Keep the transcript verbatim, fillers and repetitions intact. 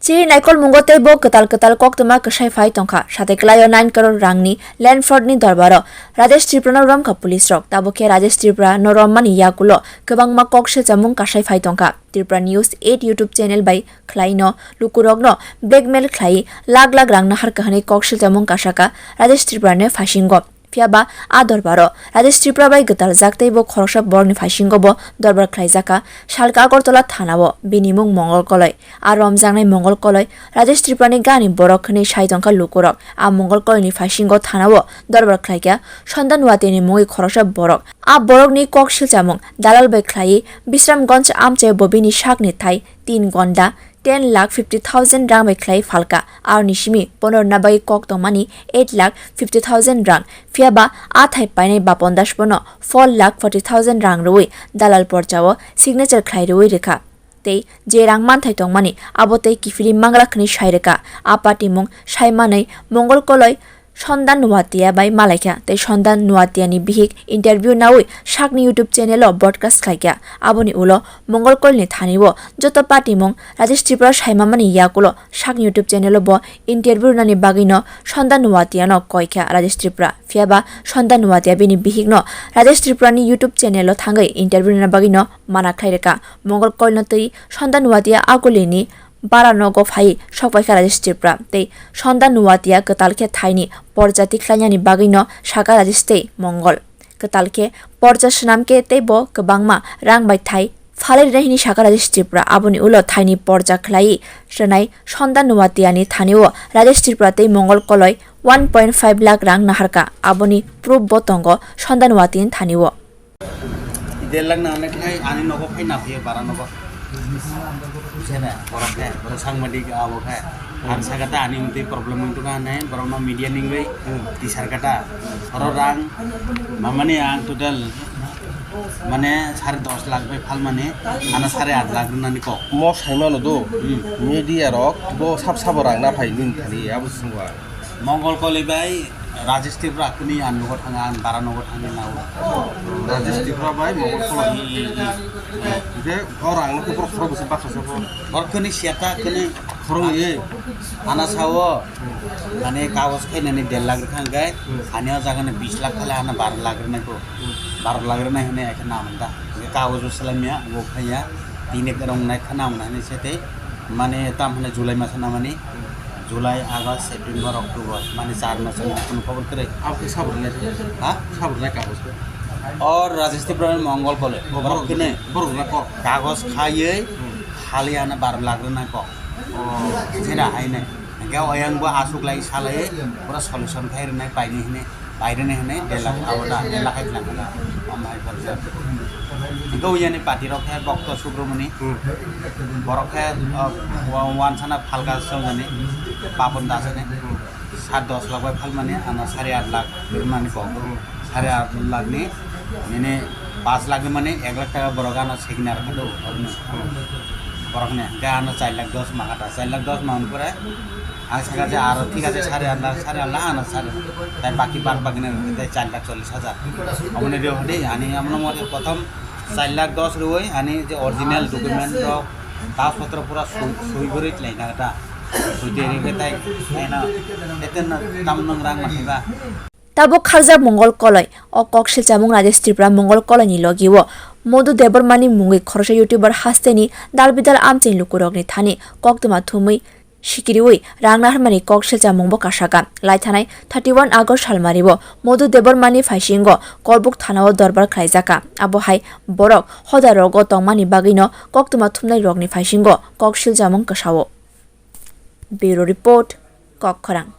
Chini naikol mungo tei bo kwtal kwtal koktwma kwsai phai tongkha. Sateklaio nine crore rangni land fraud ni dorbaro Rajesh Tripura no romkha police rok. Tabuk khe Rajesh Tripura no rommani yakulo kwbangma kok silchamung kasai phai tongkha. Tripura News eight YouTube channel bai khlaino lukurokno blackmail khlai lakh lakh rang naharkha hwnwi kok silchamung kasaka Rajesh Tripura ni phasingo. Phiya ba a dorbaro Rajesh Tripura bai gwtaljak tei bo khoroksa borokni phaisingo bo dorbar khlaijakha. Salka Agartala thanao bini mung Mongol Koloi. A romjaknai Mongol Koloi Rajesh Tripura ni gani borok hwnwi sai tongkha lukurok. A Mongol Koloini phaisingo thanao dorbar khlaikha Sondan Watiani mungwi khoroksa borok. A borokni kok silchamung dalal bai khlaiwi Bisramganj amchaio bo bini sakni thai tin gonda ten lakh fifty thousand rang bai khlai phalka. Aroni simi bono rwna bagwi kok tongmani eight lakh fifty thousand rang. Phiya ba a thai painai Bapan Das bono four lakh forty thousand rang rwui dalal porjao signature khlai rwui rwkha. Tei je rang manthai tongmani abo tei kiphilwi manglak hwnwi sai rwkha. A patimung sai manwi Mongol Koloi Sondan Nuatia bai malaikha tei Sondan Nuatia ni bihik interview naui sakni YouTube channel o broadcast khlaikha. Aboni ulo Mongol Koloi ni thani o joto patimung Rajesh Tripura saimamani yakulo sakni YouTube channel o bo interview rwnani bagwino Sondan Nuatia no koikha Rajesh Tripura. Phiya ba Sondan Nuatia bini bihik no Rajesh Tripura ni YouTube channel o thangwi interview rwna bagwino mana khlai rwkha. Mongol Koloi no twi Sondan Nuatia agulini bara nogo phai sokpaikha Rajesh Tripura tei Sondan Nuatia kwtal khe thaini porja tikhlainani bagwino saka Rajesh tei Mongol. Kwtal khe porja swnam khe tei bo kwbangma rang bai thai phalwi rwnai hwnwi saka Rajesh Tripura. Aboni ulo thaini porja khlaiwi rwnai Sondan Nuatiani thani o Rajesh Tripura tei Mongol Koloi one point five lakh rang naharka. Aboni proof bo tongo Sondan Nuatiani thani o. Delak na ane khai ani nogo phai na phiye bara nogo. Sene, borok khe, borok sangbadik abo khe. Ang saka ta ani mtwi problem wng tongkha hinwi borok no media ningwi tisar kata. Oro rang mamani ang total mane sare dos lakh bai phalmani ano sare aat lakh rwnani kok. Mo saimano do, hmm, media rok bo sab sabo rang na phai nini thani abo sungwa. Mongol Koloi bai Rajesh Tripura kini ang nogo thanga, ang bara nogo thangwi nao. Rajesh Tripura bai Mongol Koloi. Hingke o rang no borok khoro bwswk baksa sabo. Borok kini siata kini khoro ye. Ana sao mane kagos khainani der lakh rwkha hingke ani o jaga ni bis lakh khale ana baro lakh rwnai ko. Baro lakh rwnai hwnwi ekhe namani da. Hingke kagos bo swlaimya, bo khaiya. Tini rong nai kha namani hwnwi se tei mane tam hwnwi July masa namani. July, August, September, October, mane char mas wngkha, khunu khobor kwrwi. Abo khe sabo rwnai? Ha? Sabo rwnai kagos khe? O Rajesh Tripura ni Mongol Koloi. O, borok borok kene. Borok rwnai kok. Kagos khaiwi, hmm, khali ano baro lakh rwnai kok. O. Jera hainai. Hingke oyang bo aswk lai salai, pura solution khai rwnai paini hwnwi. Pairene hwnwi delak abo da, delak hai tlang kha. Amhai borjak. Hingke uyani party rok khe Bokto Subramani. Hmm. Borok khe, uh, wa-, wansana phalka songani, Papon Das hwnwi. Hmm. Sat dos lakh bai phalmani, ano sari aat lakh rwmani kok. Hmm. Sari aat lakh ni, nini paanch lakh rwmani, ek lakh taka borok ano signature kha do, oroni. Hmm. Borok ni, hingke ano char lakh dos ma kha ta, char lakh dos ma hwn pore, Ang saka je aro thik ache sare aat lakh, sare aat lakh ano sare. Tai baki bad baki na tai char lakh chollish hajar. Aboni reo hadi ani amno mori prothom char lakh dos roi ani je original document rok, kagoj potro pura soi, soi gori lai na ta. Soi de ri tai na. Ete na tam nang rang ma ba. Tabuk kharjak Mongol Koloi, o kok silchamung Rajesh Tripura Mongol Koloi ni logi o Modhu Debbarma ni mungwi khoroksa YouTuber hasteni dal bidal amchaini lukurokni thani koktwma thumwi sikiriwi rang naharmani kok silchamung bo kasaka. Laithanai thirty one August salmari o Modhu Debbarma ni phaisingo Korbuk thana o dorbar khlaijaka. Abo hai borok hoda rogo tongmani bagwino koktwma thumnai rokni phaisingo kok silchamung kwsao. Bureau Report, Kokkhorang.